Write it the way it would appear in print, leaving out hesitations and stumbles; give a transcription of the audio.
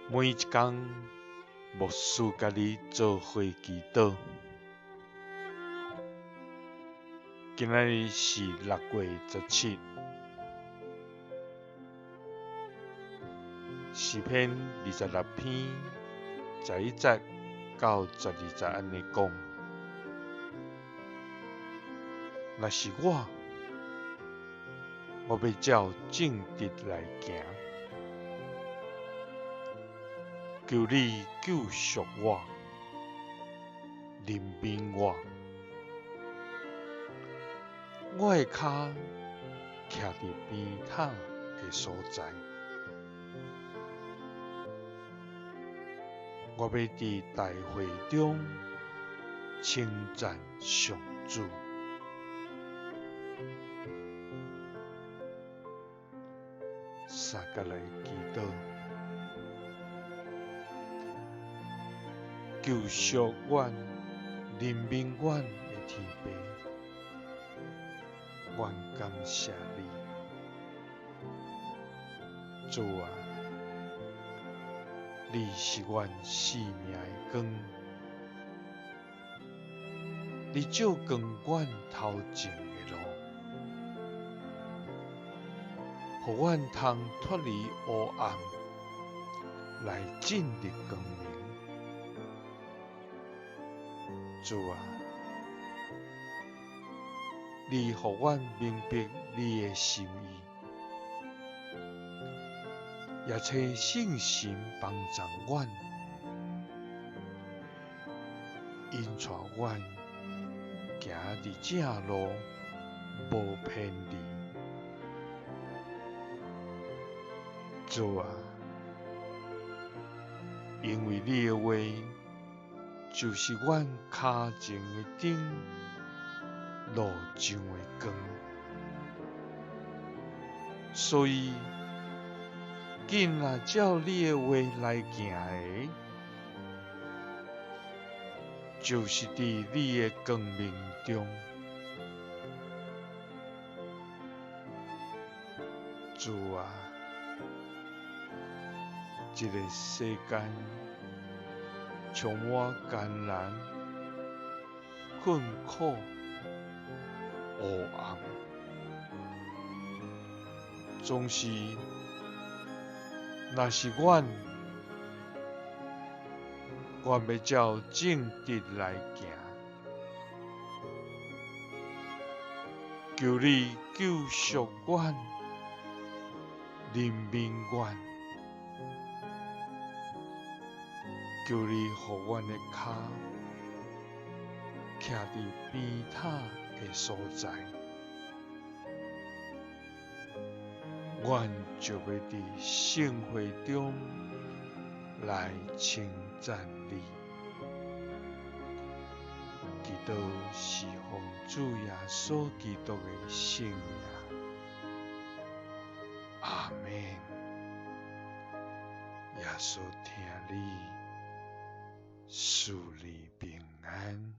每一工，牧師佮你做伙祈禱。今仔日是6月17，詩篇26篇11節到12節按呢講：若是我，我欲照正直來行。求你救贖我，憐憫我。我的跤徛佇平坦的所在，我欲佇大會中稱讚上主。相共來祈禱。救贖阮、憐憫阮的天父，阮感謝你，主啊，你是阮生命的光，你照光阮頭前的路，予阮通脫離黑暗，來進入光明。主啊，你予阮明白你的心意，也請聖神幫助阮，引帶阮行佇正路，無偏離。主啊，因為你的話就是阮跤前的燈，路上的光，所以緊若照你的話來行的，就是佇你的光明中。主啊，這个世間充滿艱難、困苦、黑暗，總是，若是阮，阮欲照正直來行，求你救贖阮，憐憫阮。求你予阮的跤徛佇平坦的所在，阮就欲佇聖會中來稱讚你。祈禱是奉主耶穌基督的聖名，阿們。耶穌疼你。賜你平安。